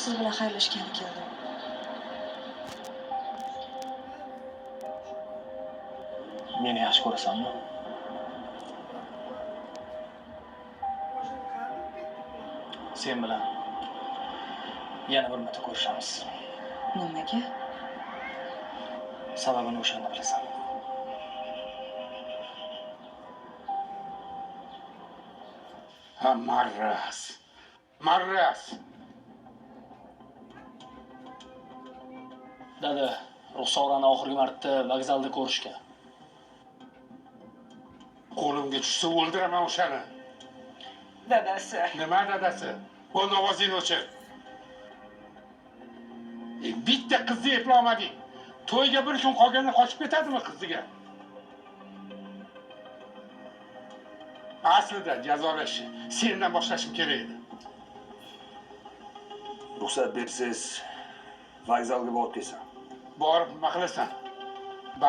Siz bilan xayrlashgani keldim. Meni yaxshi ko'rasanmi? Sen bilan yana bir marta ko'rishamiz. Nimaga? Sababini o'shanda bilasan. Ha, maraz. Maraz. Dada, Ruxsorani oxirgi marta vokzalda ko'rishgan. Qo'limga tushsa o'ldiraman o'shani. Dadasi. Nima dadasi? Bo'ldi, ovozingni o'chir. Bitta qizni eplolmading. To'yga bir kun qolganda qochib ketadimi qiziga? Aslida jazolashni sendan boshlashim kerak edi. Ruxsat bersangiz, vokzalga borib kelsam. Borib nima qilasan?